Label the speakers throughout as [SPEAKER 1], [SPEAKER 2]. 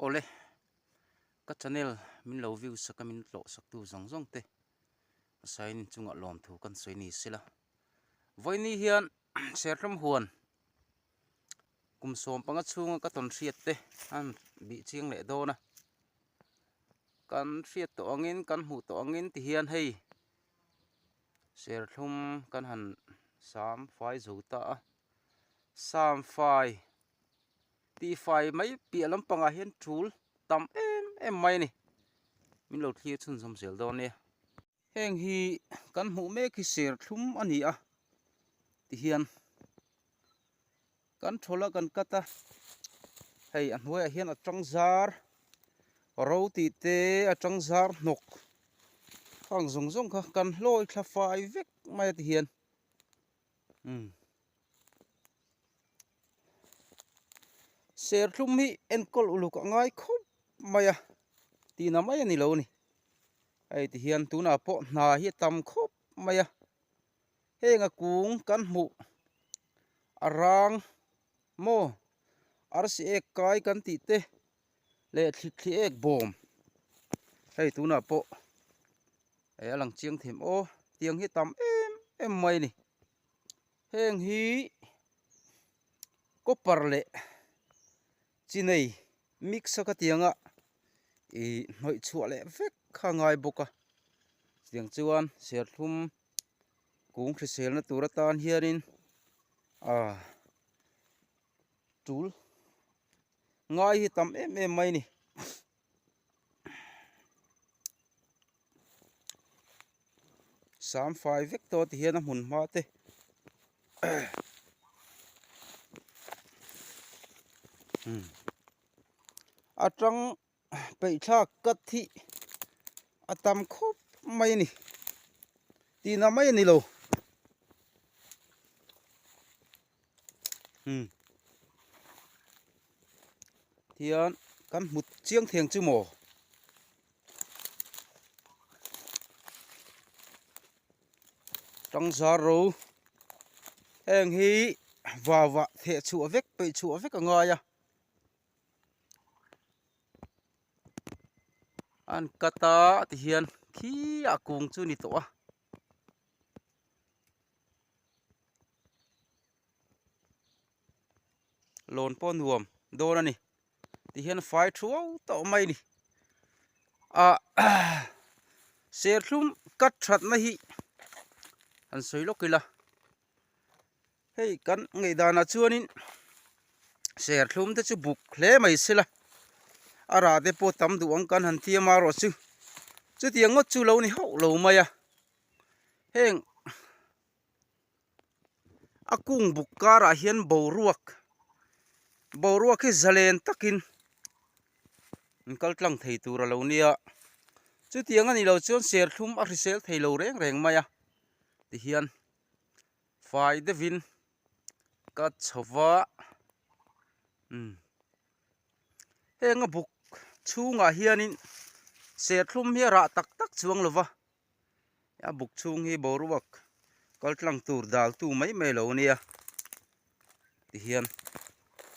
[SPEAKER 1] Awle, ka channel min lo view sak a min tlawh sak tu zawng zawng te sign in chungah lawmthu kan sawi ni sela. Vawiini hian Sertlawm huan kum 15 chhunga ka tawn hriat te an bih chiang leh dawn a. Kan hriat tawh angin kan hmuh tawh angin ti hian hei Serthlum kan han sam fai zo ta a. Sam fai tih fai mai piah lampangah hian tul tam em em mai a ni. Min lo thlir chhunzawm zel dawn nia. Heng hi kan hmuh mek hi serthlum a ni a tihian kan thawl a kan cut a hei a hnuaiah hian a tang zar ro tih te a tang zar hnawk khang zawng zawng kha kan hlawi thla fai vek mai a tihian umm serthlum hi enkawl uluk a ngai khawp mai a tihna mai a ni lo a ni. Hei ti hian tunah pawh hna hi a tam khawp mai a, heng a kung kan hmuh a rang maw arsi ek kai kan tih te leh thli ek bawm hei tunah pawh eh a lang chiang them aw tiang hi a tam em em mai a ni heng hi copper leh chi nei mix a ka tianga ih hnawih chhuah leh vek kha a ngai bawk a chutiang chuan serthlum kung hriselna tur atan hianin ah tul ngai hi tam em em mai a ni. Sam fai vek tawh ti hian a hmun hma te a tang peih thlak cut hi a tam khawp mai a ni tihna mai a ni lo Tihian kan hmu chiang theng chu maw? Tangzar ro heng hi vauah theh chhuah vek peih chhuah vek a ngai a. An cut a tihian khi a kung chu a ni tawh a. Lawn pawh nuam dawn a ni tihian fai thuau tawh mai a ni ah serthlum cut thatna hi han sawi lawk ila hei kan ngaihdanah chuanin serthlum te chu buk hle mai sela a rah te pawh tam duh ang kan han tia marawh chu chutiang ngawt chu lo ni hauh lo mai a heng. A kung buk karah hian boruak boruak hi zalen takin an kal tlang thei tur a lo nia chutiang a nih loh chuan serthlum a hrisel thei lo reng reng mai a tihian fai deuhin ka chho va umm heng a buk chhungah hianin serthlum hi a rah tak tak chuang lo va. A buk chhung hi boruak kal tlang tur dal tu mai mai lo ania tihian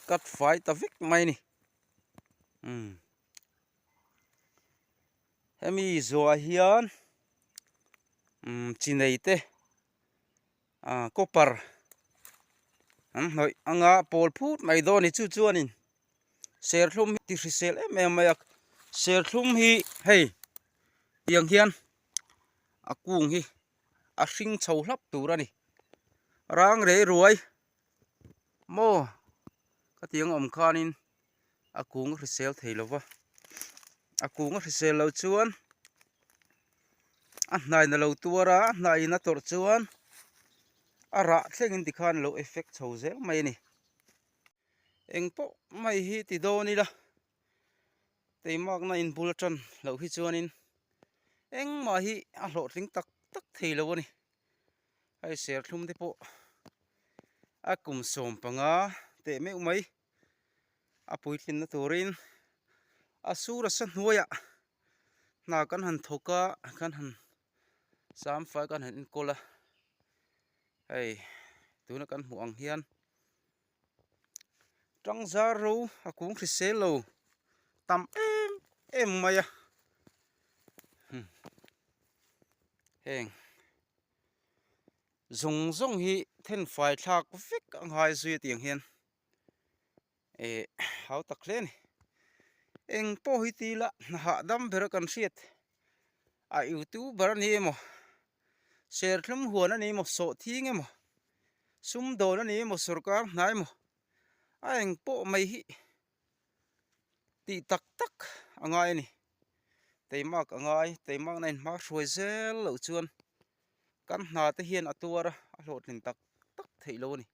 [SPEAKER 1] cut fai ta vek mai a ni umm hemi zawhah hian umm chi nei te ah copper an hnawih anga pawl phut mai dawn a ni chu chuanin serthlum hi ti hrisel em em mai a serthlum hi hei tiang hian a kung hi a hring chho hlap tur a ni rang rei ruai maw ka tiang awm khanin a kung a hrisel thei lo va a kung a hrisel loh chuan a hnaina lo tuar a a hnaiin a tawrh chuan a rah thlengin tikhan a lo effect chho zel mai a ni. Eng pawh mai hi ti dawn ila teimakna inbul atan loh hi chuanin engmah hi a hlawhtling tak tak thei lo a ni. Hei serthlum te pawh a kum 15 teh meuh mai a puitlinna turin a sur a sa hnuaiah hna kan han thawk a kan han samfai kan han enkawl a hei tuna kan hmuh ang hian. Tangzar ro a kung hrisel lo tam. tam em em mai a heng zawng zawng hi thenfai thlak vek a ngai zui a tiang hian eh hau tak hle a ni eng pawh hi ti ila hna hahdam ber a kan hriat a youtuber a ni emaw serthlum huan a ni emaw sawhthing emaw sumdawn a ni emaw sorkar hna emaw a eng pawh mai hi tih tak tak a ngai a ni teimak a ngai teimak na inhma hruai zel loh chuan kan hna te hian a tuar a a hlawhtlin tak tak theih lo a ni.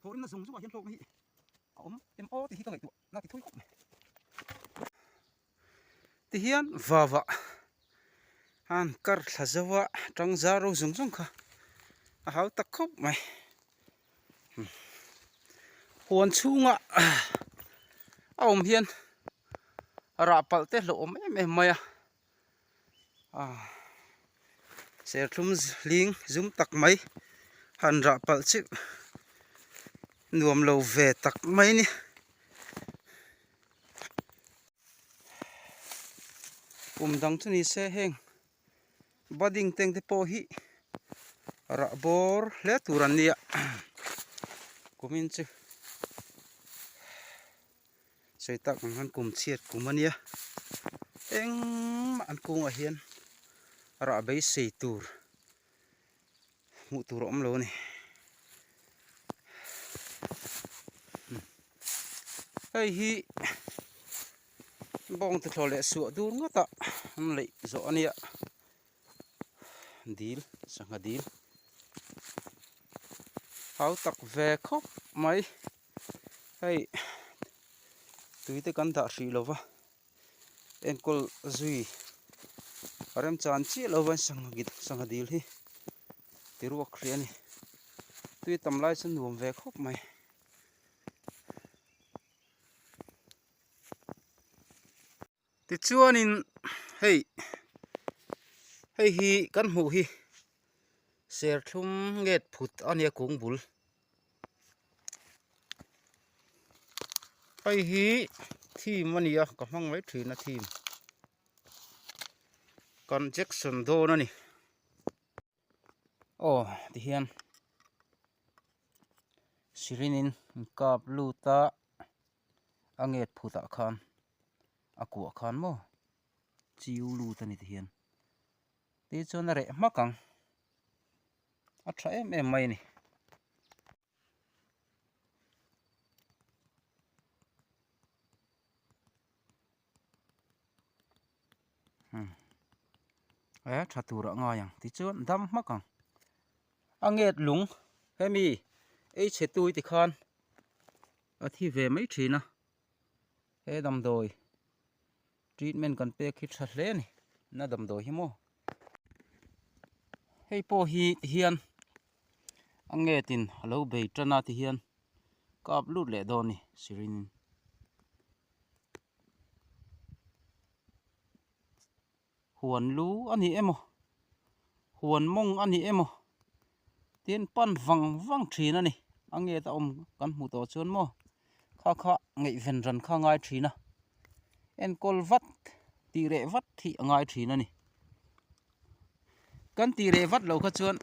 [SPEAKER 1] Thawhrimna zawng zawngah hian hlawkna hi a awm em aw tih hi ka ngaihtuah na ti thui khawp mai. Tihian vavah han kar thla zo a tangza ro zawng zawng kha a hau tak khawp mai. Huan chhunga a awm hian rah palh te hlauh awm em em mai a. Serthlum hling zum tak mai han rah palh chiah nuam lo ve tak mai a ni. Kum dang chu ni se heng budding teng te pawh hi rah bawr hle tur an nia kumin chu. Sawi tak ang khan kum chhiat kum a nia engmah an kungah hian rah beisei tur hmuh tur a awm lo a ni hei hi bawng tuthlawh leh suah dur ngawt a an leih zawh a nia dil sangha dil hau tak ve khawp mai. Hei tui te kan dah hrih lova enkawl zui remchan chiah lo va sangha dil hi ti ruak hrih a ni tui tam lai chu nuam ve khawp mai. Tichuanin hei hei hi kan hmuh hi serthlum nget phut a nia kung bul hei hi thim a ni a ka hmang mai thin a thim kan jection dawn a ni aw tihian syringe in an kap lut a. A nget phut ah khan a kuah khan maw chiu lut a ni ti hian ti chuan a reh hmak ang a tha em em mai a ni. E tha tur ah ngai ang tichuan dam hmak ang a nget lung hemi ei chhe tui ti khan. A thi ve mai thin a, he damdawi treatment kan pek hi tha hle a ni, na damdawi hi maw. Hei pawh hi ti hian a ngetin a lo bei tan a ti hian kap lut leh dawn a ni syringe in. Huan lu a ni emaw huan mawng a ni emaw tin pan vang vang thin a ni a nge ta awm kan hmuh tawh chuan maw kha kha ngaihven ran kha a ngai thin a enkawl vat tih reh vat hi a ngai thin a ni. Kan tih reh vat lo kha chuan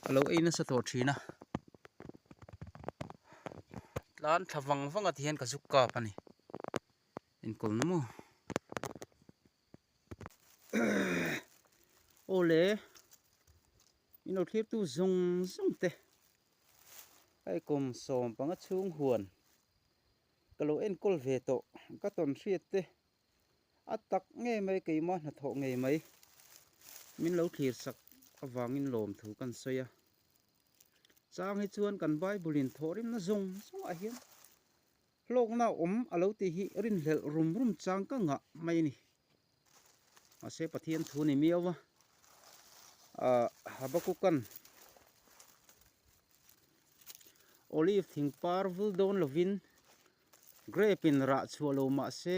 [SPEAKER 1] a lo ei nasa tawh thin a. Tlan thla vang vang a ti hian ka zuk kap a ni. Enkawl na maw? Awle min lo thlir tu zawng zawng te hei kum 15 chhung huan ka lo enkawl ve tawh ka tawn hriat te a tak ngei mai keimah hnathawh ngei mai min lo thlir sak avangin lawmthu kan sawi a chang hi chuan kan bible in thawhrimna zawng zawng ah hian Hlawkna awm a lo tih hi rinhlelh rum rum chang ka ngah mai a ni. Mahse Pathian thu ni miau a, ah Habakukan Olive thing par vul dawn lovin grape in rah chhuah lo mahse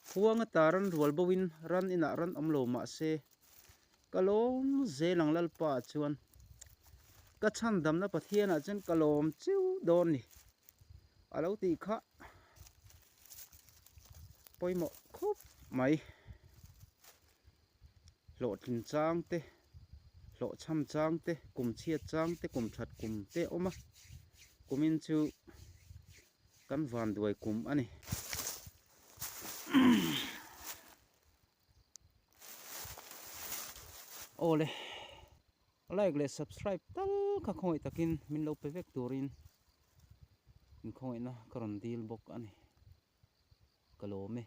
[SPEAKER 1] Huang ata ran rual bo in ran inah ran awm lo mahse ka lawm zel ang Lalpa ah chuan ka chhandamna Pathian ah chuan ka lawm chiu dawn ni a lo tih kha pawimawh khawp mai hlawhtlin chang te hlawhchham chang te kum chhiat chang te kum that kum te a awm a kumin chu. Kan van duai kum a ni. Awle like leh subscribe tal kha khawngaih takin min lo pe vek turin in khawngaihna ka rawn dil bawk a ni. Ka lawm e.